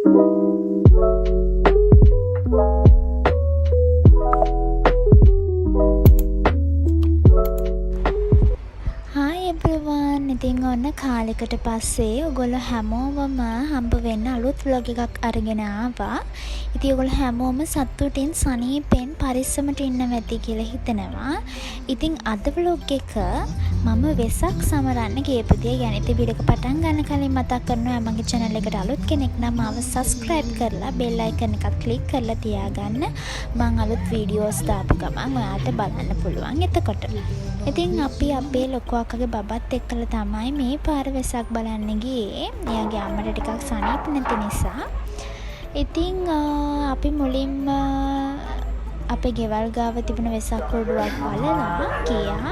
Hi everyone. ඉතින් ඔන්න කාලෙකට පස්සේ ඔයගොල්ලෝ හැමෝවම හම්බ වෙන්න අලුත් ව්ලොග් එකක් අරගෙන ආවා. ඉතින් ඔයගොල්ලෝ හැමෝම සතුටින්, සනීපෙන්, පරිස්සමට ඉන්නවා ඇති කියලා හිතනවා. ඉතින් අද ව්ලොග් එක මම වෙසක් සමරන්න ගියපු විදිය ගැන. ඉතින් වීඩියෝ එක පටන් ගන්න කලින් මතක් කරනවා, මගේ චැනල් එකට අලුත් කෙනෙක් නම් මාව සබ්ස්ක්‍රයිබ් කරලා බෙල් අයිකන් එකත් ක්ලික් කරලා තියාගන්න. මං අලුත් වීඩියෝස් දාපු ගමන් ඔයාට බලන්න පුළුවන් එතකොට. ඉතින් අපි අපේ ලොකු අක්කගේ බබත් එක්කලා තමයි මේ පාර වෙසක් බලන්න ගියේ. එයාගේ අම්මට ටිකක් සනීප නැති නිසා. ඉතින් අපි මුලින්ම අපේ ගෙවල් ගාව තිබුණ වෙසක් කූඩුවක් බලලා ගියා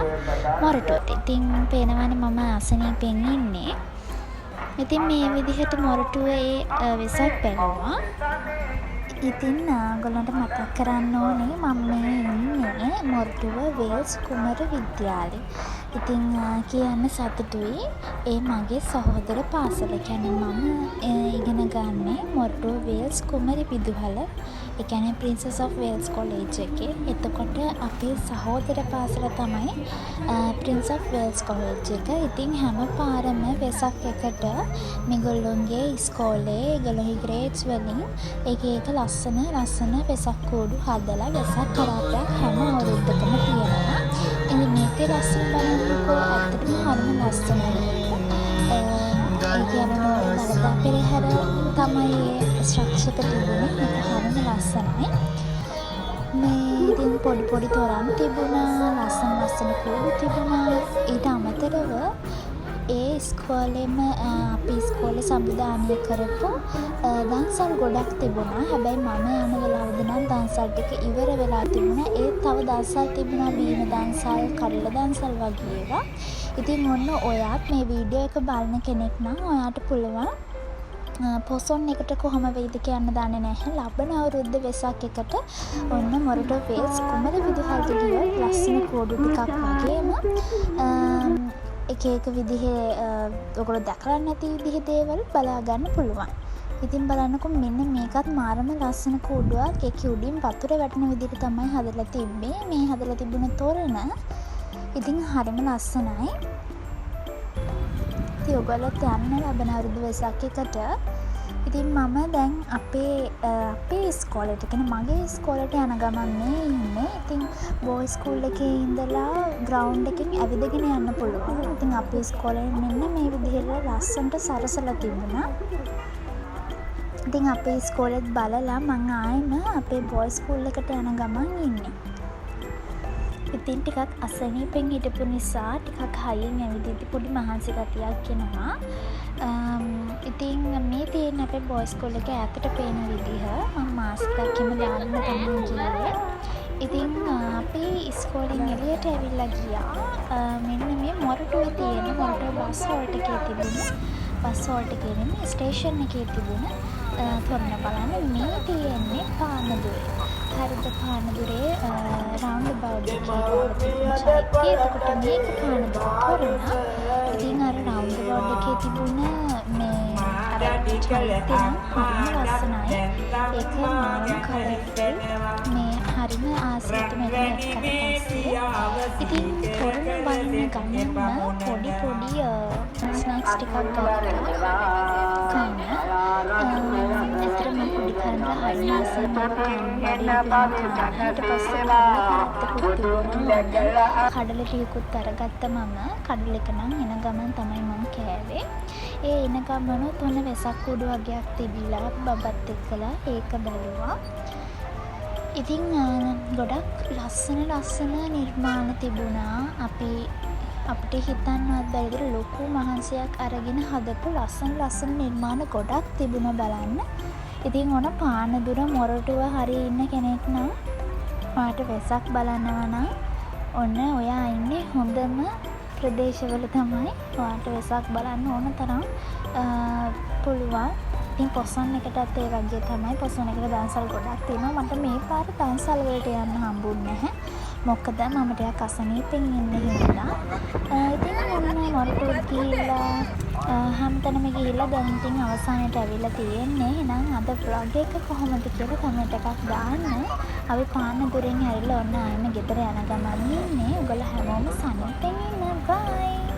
මොරටුවට. ඉතින් පේනවනේ මම අසනීපෙන් ඉන්නේ. ඉතින් මේ විදිහට මොරටුවේ වෙසක් බැලුවා. ඉතින් ඔයගොල්ලන්ට මතක් කරන්න ඕනේ, මම මේ ඉන්නේ මොරටුව වේල්ස් කුමරු විද්‍යාලේ. ඉතින් කියන්න සතුටුයි, ඒ මගේ සහෝදර පාසල. ඒ කියන්නේ මම ඉගෙන ගන්නේ මොරටුව වේල්ස් කුමරි විදුහල, ඒ කියන්නේ ප්‍රින්සස් ඔෆ් වේල්ස් කොලේජ් එකේ. එතකොට අපේ සහෝදර පාසල තමයි ප්‍රින්ස් ඔෆ් වේල්ස් කොලේජ් එක. ඉතින් හැම පාරම වෙසක් එකට මේගොල්ලොන්ගේ ඉස්කෝලේ ඒගොල්ලොන්ගේ ග්‍රේඩ්ස් වලින් එක එක ලස්සන ලස්සන වෙසක් කූඩු හදලා වෙසක් කරාබයක් හැම අවුරුද්දකම තියෙනවා. ඉතින් මේකේ ලස්සන බලන්නකෝ, ඇත්තටම හරිම ලස්සනයි ඒක. ඒ කියන්නේ දළදා පෙරහැර තමයි ඒ ස්ට්‍රක්චර් එක තිබුණේ. මේක හරිම ලස්සනයි. මේ ඉතින් පොඩි පොඩි තොරන් තිබුණා, ලස්සන ලස්සන කූඩු තිබුණා. ඊට අමතරව ඒ ඉස්කෝලෙම, අපි ඉස්කෝලේ සම්විධානය කරපු දන්සල් ගොඩක් තිබුණා. හැබැයි මම යන වෙලාවෙදි නම් දන්සල් ටික ඉවර වෙලා තිබුණා. ඒත් තව දන්සල් තිබුණා, බීම දන්සල්, කඩල දන්සල් වගේ ඒවා. ඉතින් ඔන්න ඔයාත් මේ වීඩියෝ එක බලන කෙනෙක් නම් ඔයාට පුළුවන්, පොසොන් එකට කොහොම වෙයිද කියන්න දන්නේ නැහැ, ලබන අවුරුද්ද වෙසක් එකට ඔන්න මොරටුව වේල්ස් කුමරි විදුහලට ගියොත් ලස්සන කූඩු ටිකක් වගේම එක එක විදිහේ, ඔයගොල්ලෝ දැකලා නැති විදිහේ දේවල් බලා ගන්න පුළුවන්. ඉතින් බලන්නකෝ, මෙන්න මේකත් මාරම ලස්සන කූඩුවක්. ඒකේ උඩින් වතුර වැටෙන විදිහට තමයි හදලා තිබ්බේ. මේ හදලා තිබුණ තොරණ. ඉතින් හරිම ලස්සනයි. ඉතින් ඔයගොල්ලොත් යන්න ලබන අවුරුදු වෙසක් එකට. ඉතින් මම දැන් අපේ අපේ ඉස්කෝලේට, කියන්නේ මගේ ඉස්කෝලේට යන ගමන් මේ ඉන්නේ. ඉතින් බෝයිස් ස්කූල් එකේ ඉඳලා ග්‍රවුන්ඩ් එකෙන් ඇවිදගෙන යන්න පුළුවන්. ඉතින් අපේ ඉස්කෝලේ මෙන්න මේ විදිහට ලස්සනට සරසලා තිබුණා. ඉතින් අපේ ඉස්කෝලෙත් බලලා මං ආයෙම අපේ බෝයිස් ස්කූල් එකට යන ගමන් ඉන්නේ. ඉතින් ටිකක් අසනීපෙන් හිටපු නිසා ටිකක් හයියෙන් ඇවිදිද්දි පොඩි මහන්සි ගතියක් එනවා. ඉතින් මේ තියෙන්නේ අපේ බෝයිස් ස්කූල් එක ඈතට පේන විදිහ. මං මාස්ක් එකක් එහෙම දාගෙන තමයි ගියේ. ඉතින් අපි ඉස්කෝලෙන් එළියට ඇවිල්ලා ගියා මෙන්න මේ මොරටුවේ තියෙන මොරටුව බස් හෝල්ට් එකේ තිබුණ, බස් හෝල්ට් එකේ නෙමෙයි, ස්ටේෂන් එකේ තිබුණ තොරණ බලන්න. මේ තියෙන්නේ පානදුරේ. හරිද? පානදුරේ රවුන්ඩ් අබවුට් එකේ ගාව තිබුණ චෛත්‍යය. එතකොට මේක පානදුර තොරණ. ඉතින් අර රවුන්ඩ් අබවුට් එකේ තිබුණ මේ අර චෛත්‍යය නම් හරිම ලස්සනයි. ඒක මාරම කලර්ෆුල්. මේ හරිම ආසයි මේක දැක්කට පස්සේ. ඉතින් තොරණ බලන ගමන්ම පොඩි පොඩි ස්නැක්ස් ටිකක් ගත්තා කන්න. ඇත්තටම මම පොඩි කාලේ ඉඳලා හරිම ආසයි මේවා කන්න, බඩේ කන්න. ඊට පස්සේ කඩල කරත්තකුත් තිබුණා. කඩල ටිකකුත් අරගත්තා මම. කඩල එක නම් එන ගමන් තමයි මං කෑවේ. ඒ එන ගමනුත් ඔන්න වෙසක් කුඩු වගයක් තිබිලා බබත් එක්කලා ඒක බැලුවා. ඉතින් ගොඩක් ලස්සන ලස්සන නිර්මාණ තිබුණා. අපි අපිට හිතන්නවත් බැරි විදිහට ලොකු මහන්සියක් අරගෙන හදපු ලස්සන ලස්සන නිර්මාණ ගොඩක් තිබුණා බලන්න. ඉතින් ඔන්න පානදුර, මොරටුව හරි ඉන්න කෙනෙක් නම්, ඔයාට වෙසක් බලනවා නම්, ඔන්න ඔයා ඉන්නේ හොඳම ප්‍රදේශවල තමයි. ඔයාට වෙසක් බලන්න ඕන තරම් පුළුවන්. ඉතින් පොසොන් එකටත් ඒ වගේ තමයි. පොසොන් එකට දන්සල් ගොඩක් තියෙනවා. මට මේ පාර දන්සල් වලට යන්න හම්බුන්නේ නැහැ. මොකද මම ටිකක් අසනීපෙන් ඉන්න හින්දා. ඉතින් ඔන්න මොරටුවට ගිහිල්ලා හැමතැනම ගිහිල්ලා දැන් ඉතින් අවසානයට ඇවිල්ලා තියෙන්නේ. එහෙනම් අද ව්ලොග් එක කොහොමද කියලා කමෙන්ට් එකක් දාන්න. අපි පාන්න දුරින් ඇරිලා ඔන්න ආයෙම ගෙදර යන ගමන් ඉන්නේ. ඔයගොල්ලෝ හැමෝම සනීපෙන් ඉන්න. බයි.